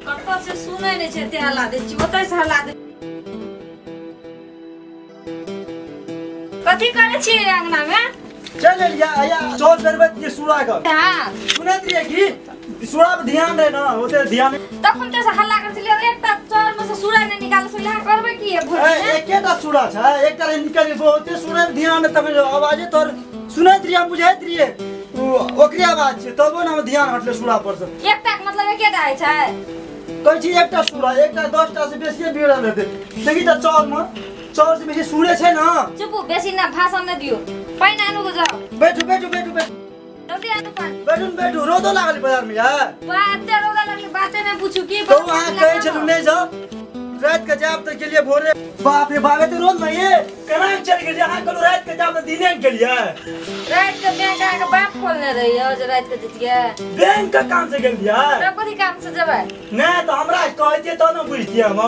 कतऽ से सुनै नहि छै, एते हल्ला दै छी, ओतय से हल्ला दै। कथी करै छियै अंगना में? चल एलियै आया चौर बेरबैत के सूरा के। हां सुनैत रहियै की सूरा पर ध्यान रहे ना, ओते ध्यान तखन ते से हल्ला करै छलियै। एकटा चौर में से सूरा नहि निकाल से अहाँ करबै की भोर में? एकेटा सूरा छै, एकटा नहि निकल ओते सूरा पर ध्यान तब आवाजे तोर सुनैत रहियै, हम बुझैत रहियै ओकरे आवाज छै, तबो ने हम ध्यान हटलै सूरा पर से। एकटा के मतलब एकेटा होइ छै? कहै छी एकटा सूरा, एकटा 10टा से बेसिए बिगड़ल हेतै। देखी तऽ चौर में चौर से बेसी सूरे छै ना। चुपू, बेसी ना भाषण न दियो, पानि आनू गो जाओ। बैठू बैठू बैठू बैठू, जल्दी आनू पानि। बैठू बैठू, रौदो लागल बाजार में यार। बाते रौदा लागल, बाते नहि पूछू की। तो अहाँ कहै छलहुँ नहि जाओ, रात के जायब तऽ गेलियै भोरे। बाप रे बाप, एते रौद में ये केना चलि गेलियै? अहाँ कहलहुँ राति के जायब तऽ दिने गेलियै। राति के बैंक अहाँके बाप खोलने रहियै जे राति के जैतियै? बैंक के काम से गेलियै? तब कथी काम से जेबै? नहि तऽ हमरा कहतियै तब ने बुझतियै हम,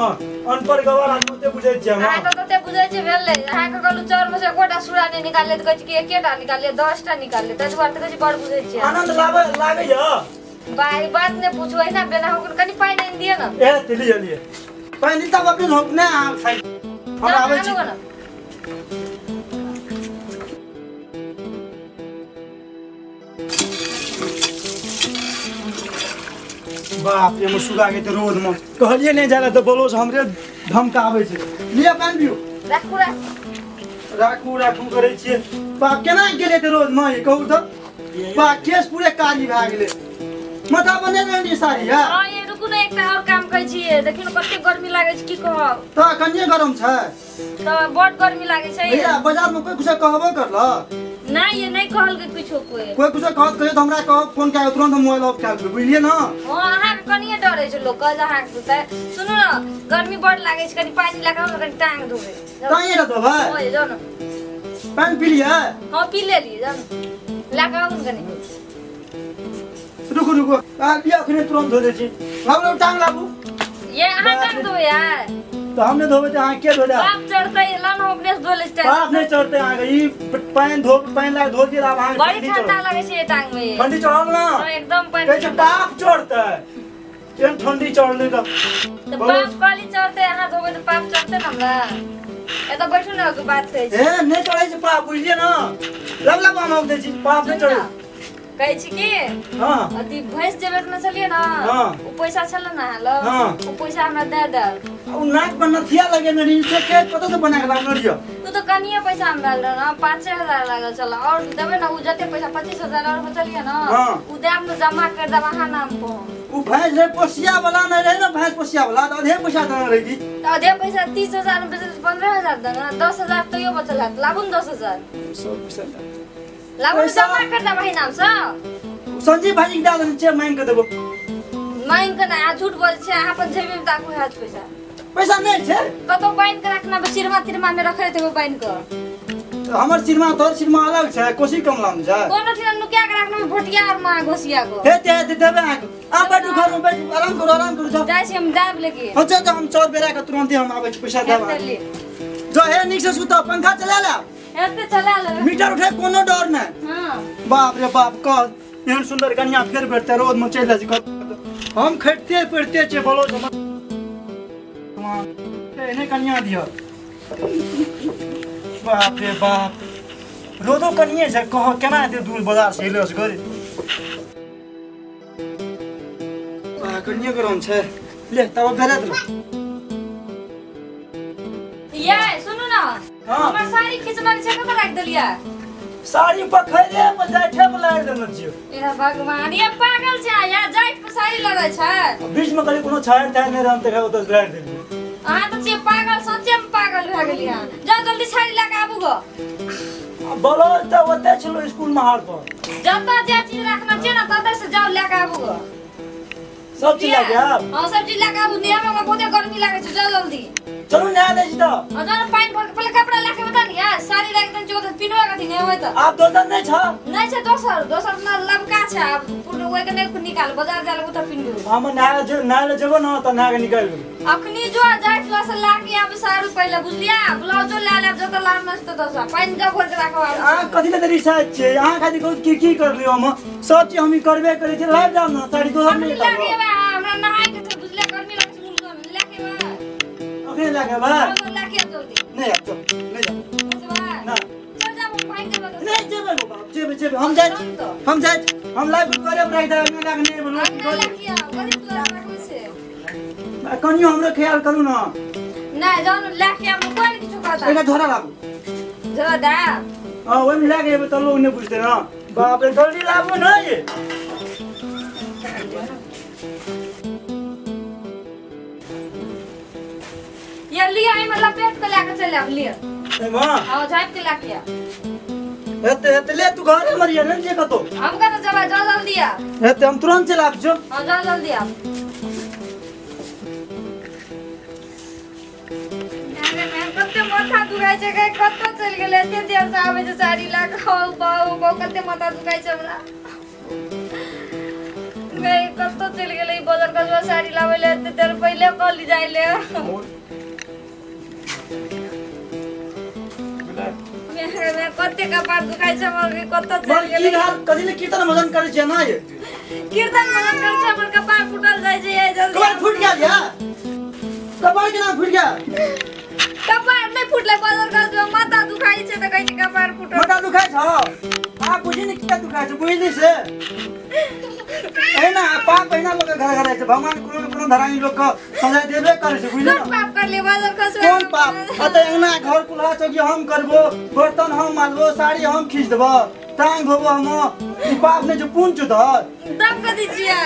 अनपढ़ गवार आदमी ओते बुझै छियै हम। अहाँ तऽ ओते बुझै छियै भेलै। अहाँके कहलहुँ चाउर में से एकोटा सूरा नहि निकाललियै तऽ कहै छी कि एकेटा निकाललियै, 10टा निकाललियै, ताहि दुआरे तऽ कहै छी बड़ बुझै छियै। आनंद लागैया? बाई बात नहि पूछू, एहिना बेना हो कनि पानि आनि दिअ ने। ए ते लिअ लिअ पानि, तब अपने नहि अहाँ खाइ, हम आबै छी। बाप रे, हम सुगा गेल रोड में, कहलिए नहीं जाला तऽ बोलो से हमरे धमकाबै छै। लिअ पानि पिउ। राखू राखू राखू करै छियै। बाप केना गेलै तऽ रोड में, कहू तऽ? बाप केस पूरे कारी भए गेलै, माथा पर नहि लेने साड़ी है। हां ये रुकू ने, एकटा और काम कहै छियै। देखियौ कते गर्मी लागै छै, की कहब। तऽ कनिए गरम छै? तऽ बड गर्मी लागै छै। भैया बाजार में कोई कुछ कहबो करल? नहीं ये नहीं कहल के कुछो, कोई कोई कुछ कहत कहियो तऽ हमरा कहब, फोन कए तुरंत हम मोबाइल ऑफ कए देबै, बुझलियै ना? हां अहाँ के कनिए डर छै लोक कह अहाँ के। सुनू ना, गर्मी बड लागै छै, कनि पानि लगा के कनि टांग धोबै। टांगे न धोबै? हां जाउ ना। पानि पी लियै? हां पी लेलियै, जाउ ना लगा आबू कनि। रुकू रुकू, आ लिअ अखने तुरंत धो दै छी। लाबू टांग लाबू। ये अहाँ टांग धोबै यार? तो हम नहीं धोबे, अहाँ के धो ले? बाप चढ़तै लन, हम अपने से धो ले छी। बाप नहीं चढ़तै अहाँ के, ई पानि धो, पानि ला धो दियै आब अहाँ। बड़ी ठंडा लागै छै टांग में। ठंडी चढ़ल ना? हां एकदम पानि कहै छै बाप चढ़तै, केहन ठंडी चढ़लै तऽ। तऽ बाप कहली चढ़तै, अहाँ धोबै तऽ पाप चढ़तै ने हमरा। एतऽ बैठू ने, बात कहै छी। ए नहि चढ़ै छै पाप, बुझलियै ना? लब लब हम दै छी, पाप नहि चढ़ै। कहै छी की हां अथी भैंस जे बेचने छलियै ना, ओ पैसा छलै ना अहाँ लग, ओ पैसा हमरा दए देब। ओ नाक पर नथिया लगेने रही से के कतऽ से बना के लाबने रहियै? ओ तऽ कनिए पैसा मे भेल रहै ना, 5-6 हजार लागल छल। और देबै ना ओ जते पैसा 25,000 और बचलियै ना, ओ देब ने जमा कर देब अहाँ नाम पर। ओ भैंस रहे पोसिया वाला नहि रहे ना, भैंस पोसिया वाला तऽ आधे पैसा देने रही की? तऽ आधे पैसा 30,000 मे बेचल 15,000 देने, 10,000 तैयो बचल हैत। लाबू ने 10,000। सब पैसा लाबू जमा कर देब अहीं नाम से। संजीव भाई के दए देने छियै, मांगि के देबो। मांगि के नहि, अहाँ झूठ बोलै छियै, अहाँ अपन जेबी मे ताकू हैत पैसा। पैसा नहि छै? कतौ बान्हि के रखना, सिरमा तिरमा मे रखैत हेबै बान्हि के। हमर सिरमा तोहर सिरमा अलग छै, कोसी कमला मे छै। कोनो ठिना नुका के रखना, भोटिया और मां घोसिया को। हेते हेते देबै अहाँके। अहाँ बैठू घर में, बैठू, आराम करू आराम करू। जाउ जाइ छी हम दाब लेके। हँ चल, हम चौर बेरा के तुरंते हम आबै छी, पैसा देब। जो हे नीक से सुतब, पंखा चला लेब। हेते चला लेबै, मीटर उठे कोनो डर नहि। हां बाप रे बाप, कह एहन सुंदर कनिया फेर भेटतै? रोज में चलि जाइ छै, हम खटिते पढ़िते छियै, बोलो एहने कनिया दिअ। बाप रे बाप, रोदो कनिए छै, कह केना एते दूर बाजार से एलै असगरे? कनिए गरम छै, ले तब भेरैत रह। ये सुनू ना, हमर साड़ी खिचना छै, कतऽ राखि देलियै? साड़ी पखैरे पर जाठे पर लारि देने छियै। ए भगवान, ये पागल छै यार, जाठ पर साड़ी लड़ै छै। बीच में कहीं कोनो छाड़ ताड़ नहि रहम तऽ ओतऽ लारि देलियै। अहाँ तऽ छियै पागल, सच्चे में पागल भए गेलियै अहाँ। जाउ जल्दी साड़ी लए के आबू गो। बोलो तऽ ओतऽ छलौ स्कूल में हार पर। जतऽ जे चीज रखने छियै ना ततऽ से जाउ लए के आबू गो। सब चीज लए के आब? हां सब चीज लए के आबू, देह में बहुते गर्मी लागै छै, जाउ जल्दी। चलू नहा दै छी त आ जान पानि भर के पहिले कपड़ा ला के बता नि यार साड़ी राख देन चो त पिनवा कथि नै होय त आप दोसर नै छ नै छै दोसर दोसर न लबका छै आब पूर्ण ओइ के नै निकाल बाजार जा लगो त पिनबो हम नहा ले जेबो न त नहा के निकाल लेबो अखनी जो जाय छला से ला के आब साड़ी पहिले बुझलिया ब्लाउजो ला लेब जत लाम नस त दोसर पानि जब भर के राखब अहाँ कथि ले रिसाइ छियै अहाँ खाली कहू की की कर लियो हम सब चीज हम करबे करै छियै लाइब जाब न साड़ी दोसर नै लागे बा हमरा नहाय के छै बुझलिया गर्मी लागै छै मुंह में लाके बा अखनी लाके बा लाके जल्दी नै आब चल नै जा ना चल जा हम भाग जेबै नै जेबै बाप जेबै जेबै हम जाय हम जाय हम लाइब करे राख दे ना लाग नै बोलू लाके गरीब तोरा राखबै छै कनियो हमरो ख्याल करू न नै जाउ लाके आब कोइ नै किछु कहता एकटा झोरा लाबू झोरा दा हां ओइ में लागे जेबै त लोग नै बुझतै न बाप रे जल्दी लाबू न ये ये लिया आई मतलब पेट के लाके चल आब लिया ए मां हां झाप के लाके आ एते एते ले तू घरे मरिया नै जे कतो हम कत जबा जा जल्दी आ एते हम तुरंत चल आब जो हां जा जल्दी आ अरे मैं कते माथा दुखाइ छै के कत चल गेलै एते देर से आबै छै साड़ी ला के हौ बाऊ बाऊ कते माथा दुखाइ छै हमरा गई कत चल गेलै बजार कजवा साड़ी लाबै ले एते देर पहिले कहली जाय ले मैं कते कपार दुखाइ छै हमर कत चल गेलै की हाल कथि ले कीर्तन भजन करै छै ना ये कीर्तन भजन करै छै हमर कपार फुटल जाइ छै ये जल्दी कपार फुट गेल या कपार केना फुट गेल कपार नै फुटलै बजार कजवा माथा दुखाइ छै त कहै छै कपार फुटल माथा दुखाइ छ आ बुझि नि किया दुखाइ छै बुझली से एना पाप पहिना लोक घर घर छै भगवान कोनो न कोनो धरानी लोक के सजा देबे करै छै बुझली कोन पाप करले बाजार खसबे कोन पाप अत अंगना घर कुल्हा चौकी हम करबो बर्तन हम माजबो साड़ी हम खींच देबो टांग धोबो हम ई पाप नै जो पुन छु धर तब कथि छियै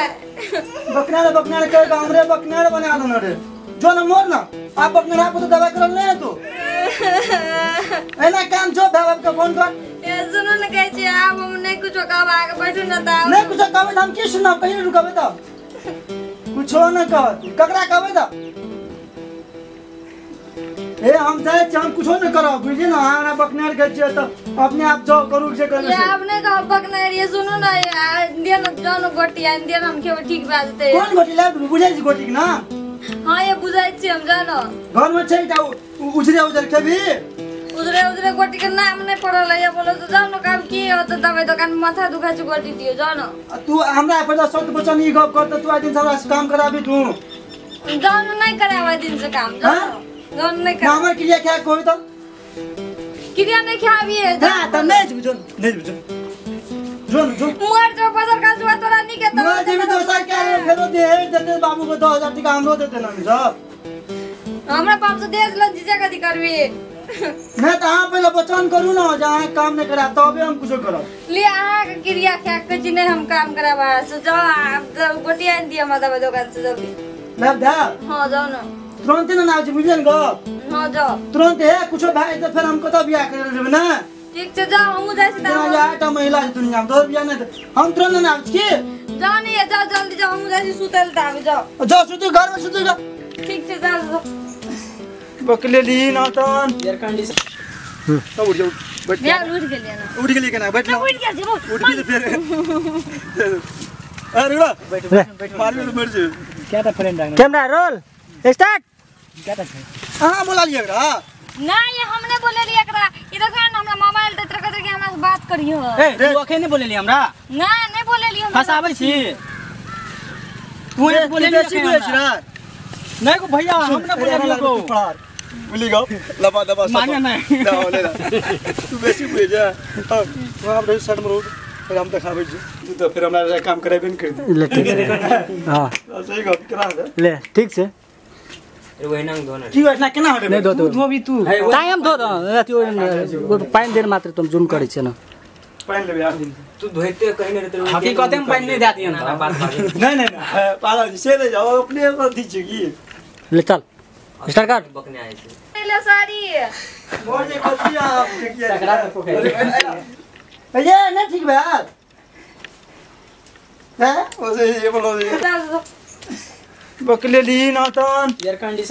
बकना बकना कह के हमरे बकना बना देना रे जो न मोर न आप बकना पर तो दवा करल नै तू एना काम जो बाप के फोन कर ए सुनो न कहै छी आब हम नै कुछो कहब आगे बैठू न त नै कुछो कहबै त हम की सुनब कहीं रुकबै त कुछो न कह ककरा कहबै त ए हम जाइ छी हम कुछो न करब बुझली न हमरा बकनार कहै छियै त अपने आप जाओ करू जे करू से आब नै कहब बकनार ये सुनू न दे न जानो गोटी आनि दे न हम खेबै ठीक भए जेतै कोन गोटी लाब बुझै छी गोटी के ना हां ये बुझै छी हम जानो घर में छै एकटा उजरे उजर खेबी उजरे उजरे गोटी के नाम नै पड़ल है बोलो तो जाओ न काम की होत दवाई दुकान में माथा दुखाइ छै गोटी दियो जाओ न तू हमरा पर सत्य वचन ई गप कर त तू आइ दिन हमरा से काम कराबी तू जाओ न नै कराबा दिन से काम जाओ जाओ नै कर हमर क्रिया क्या कहबी त क्रिया नै खाबी ना त नै बुझो नै बुझो जो जो मर जो बजार का जुआ तोरा नि के त मर जेबी दोसर के फेरो दे देते बाबू को 10000 टका हमरो देते न सब हमरा बाप से देख ल जीजा कथि करबी नै त अहाँ पहिले वचन करू न जे अहाँ काम नै कराब तबे हम कुछो करब ले अहाँ के क्रिया खा के छी नै हम काम कराब से जाओ गोटी आनि दिअ हमरा दवाई दुकान से जल्दी लाब दा हां जाओ न तुरंत न आबै छी बुझलियै न गप हां जाओ तुरंत हे कुछो भए जेतै फेर हम कतऽ बियाह करै जेबै ना ठीक छै जाओ हमहूँ जाइ छी त आठटा महिला छै दुनिया में दोसर बियाह नै हम तुरंत न आबै छी की जाओ नि जाओ जल्दी जाओ हमहूँ जाइ छी सुतै ल त आबै जाओ जाओ सुतू घर में सुतू जाओ ठीक छै जाओ बकले ली न तन एयर कंडीशन सब उठ जाओ बैठ बियाह उठ गेलियै ना उठ गेली केना बैठ उठ गेल छी उठ गेली फेर अरे रुक बैठ बैठ मारबे तो मर जेबे क्या था फ्रेंड रखना कैमरा रोल स्टार्ट क्या था अहाँ बोला लियै एकरा ना ये हमने बोलेली एकरा ई देखो न हमरा मोबाइल दैत रखत कि हमरा से बात करियो ए तू अखन नै बोलेली हमरा ना नै बोलेली हम फसाबै छी तू एक बोलेली बेसी बुझै छी ना नै को भैया हम ना बोलेली को बुझली गप लबा दबा सब मांगे नहीं ना ले ना तू बेसी बुझै जा वहाँ पर शर्ट में फिर हम देखाबै छी तू तो फिर हमरा काम करेबे न कर दे ले ठीक छै हां सही गप केना दे ले ठीक छै की घटना केना होले नै धो तू धोबी तू ताई हम धो दो अथि पानि देर मात्र तुम जुम करै छै न पानि लेबे यार तू धोइते कहीं नहीं रहते हकीकत में पानि नहीं जाती है ना बात नहीं नहीं नहीं पागल से दे जाओ अपने अथी छै की ले चल स्टार्ट कर बकने आए थे ले साड़ी मोर जे कथी आप सकरा तो पोखर ये नहीं ठीक भैल हैं ओसे ये बोलो चल बकले ली ना तन एयर कंडीशन